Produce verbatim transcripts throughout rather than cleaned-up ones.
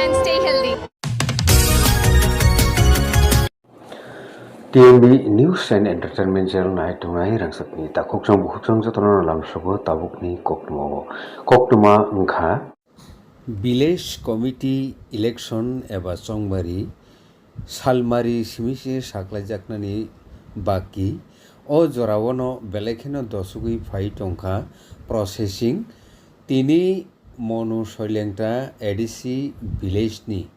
and stay healthy. T M B News and Entertainment Channel nai tongnai rangchakni takhukchang bukhuksang jotono lamsogo tabukni koktwmao. Koktwma wngkha. Village Committee election eba chongbari salmari simi simi saklaijaknani baki o joraono belai kheno dosugwi phai tongkha processing. Tini Monu Soilengta A D C village ni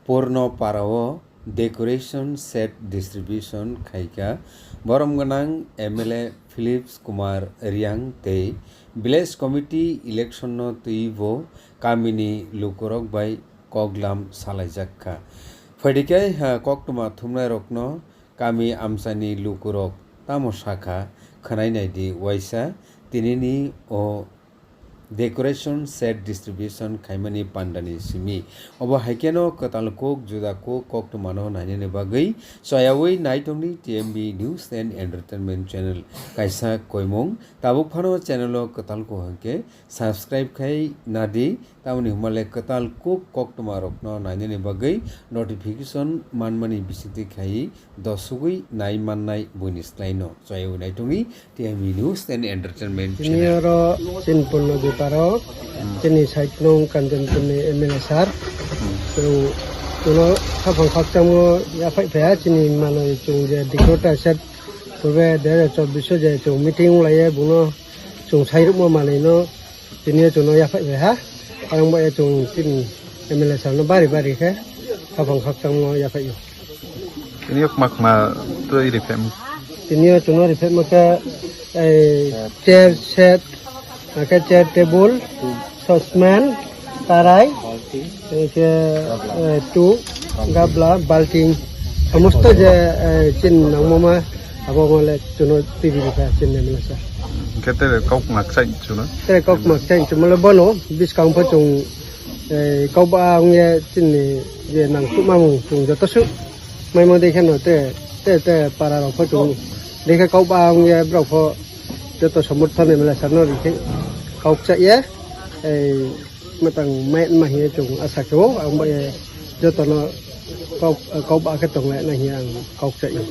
Purno Parao decoration set distribution khaikha. Borom gwnang M L A Philips Kumar Riang tei village committee election no twibo kamini lukurok bai koklam salaijak kha. Phaidikhe ha koktwma thumnairokno kami amchaini lukurok tamo sakha, khwnai naidi waisa tinini o decoration set distribution khaimani pandani simi. Obo haikheno kwtal kuk juda kuk koktwmano nainani bagwi chayawi naitongni T M B News and Entertainment Channel kaisa koimung. Tabuk phano channel o kwtal kuk hwnkhe subscribe khai nadi, tamoni hwnmale kwtal kuk koktwmarokno nainani bagwi notification manmani bisingtwi khai dosugwi nai mannai buini swlaino chayawi naitongni T M B News and Entertainment Channel. Tini oro chini Purno Jotaro, chini side nung Kanchanpurni M L A sir. Chwng uno khapang khakchangmo yaphai phaiya chini manwi chwng je dikota set purbe dui hazar chobbish o je chwng meeting wng laiya buno chwng sairwkma manwino. Tini o chwngno yaphai bai ha. Ayang bai chwng chini M L A sir no bari bari khe khapang khakchangno yaphai o. Tini o khma khma twi riphem. Tini o chwngno riphem khe ei chair set, akhe chair table, sosman, tarai, ei khe, eh, tu, gabla, balting, somosto je, eh, chin nangmama abo ngole chwngno twi ripha chin M L A sir. Hingke tere kok mak chai chuna. Tere kok mak chai chumale bono biskang pho chung, eh, kok ba wngye chini je nang suk mamung chung joto suk maimo de kheno te, te, te para rok pho chung de khe kok ba wngye borok pho joto somorthon M L A sir no ri khe kok cha ye, eh, matang mai ma hiye chung asa khe o ang ba ye joto no kok, kok ba khe tong lai na hiye ang kok cha ye.